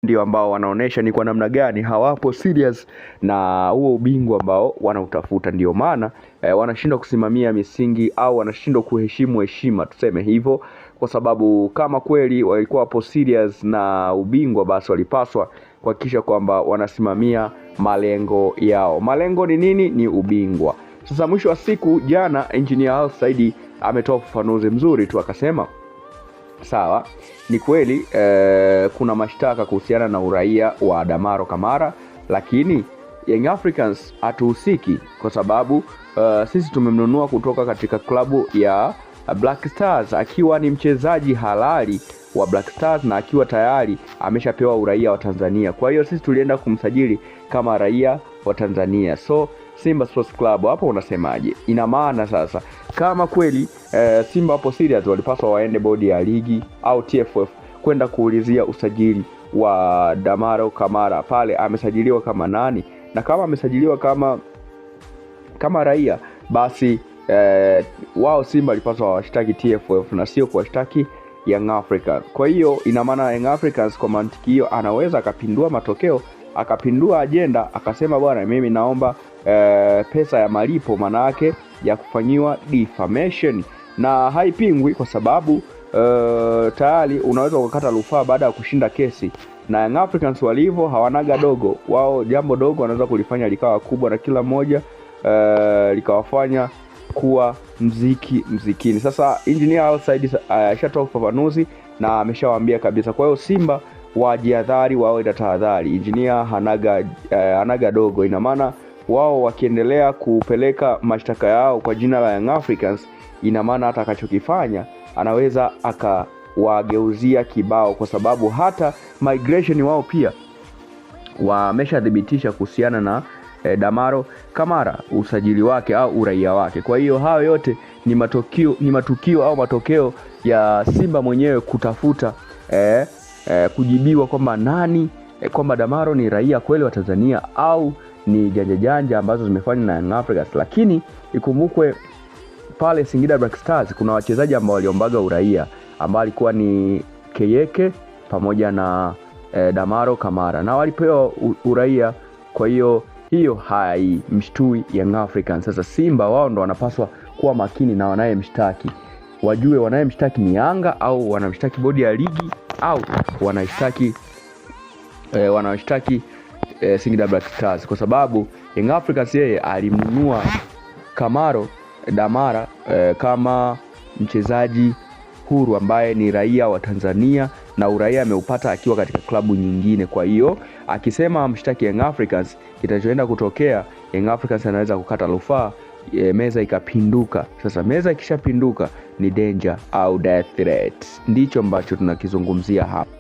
Ndio ambao wanaonesha ni kwa namna gani hawapo serious na huo ubingwa ambao wanautafuta. Ndio maana wanashindwa kusimamia misingi au wanashindwa kuheshimu heshima, tuseme hivyo, kwa sababu kama kweli walikuwa wapo serious na ubingwa, basi walipaswa kuhakikisha kwamba wanasimamia malengo yao. Malengo ni nini? Ni ubingwa. Sasa mwisho wa siku, jana Engineer Hersi Said ametoa ufafanuzi mzuri tu, akasema sawa, ni kweli kuna mashtaka kuhusiana na uraia wa Damaro Kamara, lakini Young Africans hatuhusiki kwa sababu sisi tumemnunua kutoka katika klabu ya Black Stars akiwa ni mchezaji halali wa Black Stars na akiwa tayari ameshapewa uraia wa Tanzania. Kwa hiyo sisi tulienda kumsajili kama raia wa Tanzania. So Simba Sports Club hapo unasemaje? Ina maana sasa kama kweli Simba hapo serious, walipaswa waende bodi ya ligi au TFF kwenda kuulizia usajili wa Damaro Kamara, pale amesajiliwa kama nani, na kama amesajiliwa kama raia basi wao Simba walipaswa washtaki TFF na sio kuwashtaki Young Africans. Kwa hiyo ina maana Young Africans kwa mantiki hiyo anaweza akapindua matokeo, akapindua ajenda, akasema bwana, mimi naomba pesa ya malipo, manake ya kufanyiwa defamation, na haipingwi kwa sababu tayari unaweza ukakata rufaa baada ya kushinda kesi, na Young Africans walivyo hawanaga dogo wao, jambo dogo wanaweza kulifanya likawa kubwa na kila mmoja likawafanya kuwa mziki mzikini. Sasa Engineer Hersi Said ashatoa ufafanuzi na ameshawaambia kabisa. Kwa hiyo Simba wajihadhari, wawe na tahadhari. Engineer hanaga dogo, ina maana wao wakiendelea kupeleka mashtaka yao kwa jina la Young Africans, ina maana hata akachokifanya anaweza akawageuzia kibao, kwa sababu hata migration wao pia wameshathibitisha kuhusiana na Damaro Kamara usajili wake au uraia wake. Kwa hiyo hayo yote ni matukio au matokeo ya Simba mwenyewe kutafuta kujibiwa kwamba nani kwamba Damaro ni raia kweli wa Tanzania au ni janja janja ambazo zimefanywa na Young Africans. Lakini ikumbukwe pale Singida Black Stars kuna wachezaji ambao waliombaga uraia ambao alikuwa ni Keyeke pamoja na Damaro Kamara na walipewa uraia. Kwa hiyo hiyo haimshtui Young Africans. Sasa Simba wao ndo wanapaswa kuwa makini na wanayemshtaki, wajue wanayemshtaki ni Yanga au wanamshtaki bodi ya ligi au wanashtaki Singida Black Stars, kwa sababu Young Africans yeye alimnunua Kamaro Damara kama mchezaji huru ambaye ni raia wa Tanzania na uraia ameupata akiwa katika klabu nyingine. Kwa hiyo akisema amshtaki Young Africans, kitachoenda kutokea Young Africans anaweza kukata rufaa, meza ikapinduka. Sasa meza ikishapinduka ni danger au death threat, ndicho ambacho tunakizungumzia hapa.